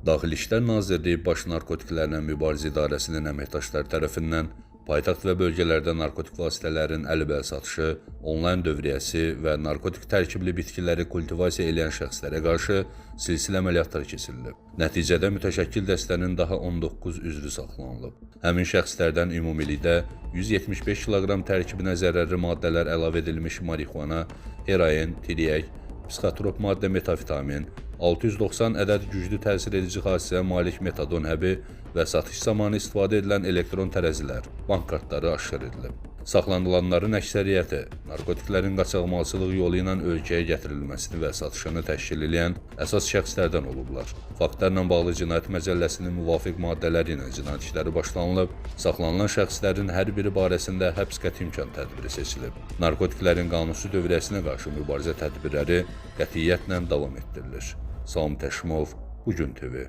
Daxili İşlər Nazirliyi Baş Narkotiklərlə Mübarizə İdarəsinin əməkdaşları tərəfindən paytaxt və bölgələrdə narkotik vasitələrin əlbəl satışı, onlayn dövriyyəsi və narkotik tərkibli bitkiləri kultivasiya eləyən şəxslərə qarşı silsilə əməliyyatlar keçirilib. Nəticədə mütəşəkkil dəstənin daha 19 üzvü saxlanılıb. Həmin şəxslərdən ümumilikdə 175 kiloqram tərkibinə zərərli maddələr əlavə edilmiş marixuana, heroin, tiryək, psixotrop maddə metafetamin, 690 ədəd güclü təsir edici xassəyə malik metadon həbi və satış zamanı istifadə edilən elektron tərəzilər, bank kartları aşkar edilib. Saxlanılanların əksəriyyəti narkotiklərin qaçaqmalçılıq yolu ilə ölkəyə gətirilməsini və satışını təşkil edən əsas şəxslərdən olublar. Faktlarla bağlı Cinayət Məcəlləsinin müvafiq maddələri ilə cinayət işləri başlanılıb, saxlanılan şəxslərin hər biri barəsində həbs qəti imkan tədbiri seçilib. Narkotiklərin qanunsuz dövriyyəsinə qarşı mübarizə tədbirləri qətiyyətlə davam etdirilir. Saum Təşimov, Bu Gün TV.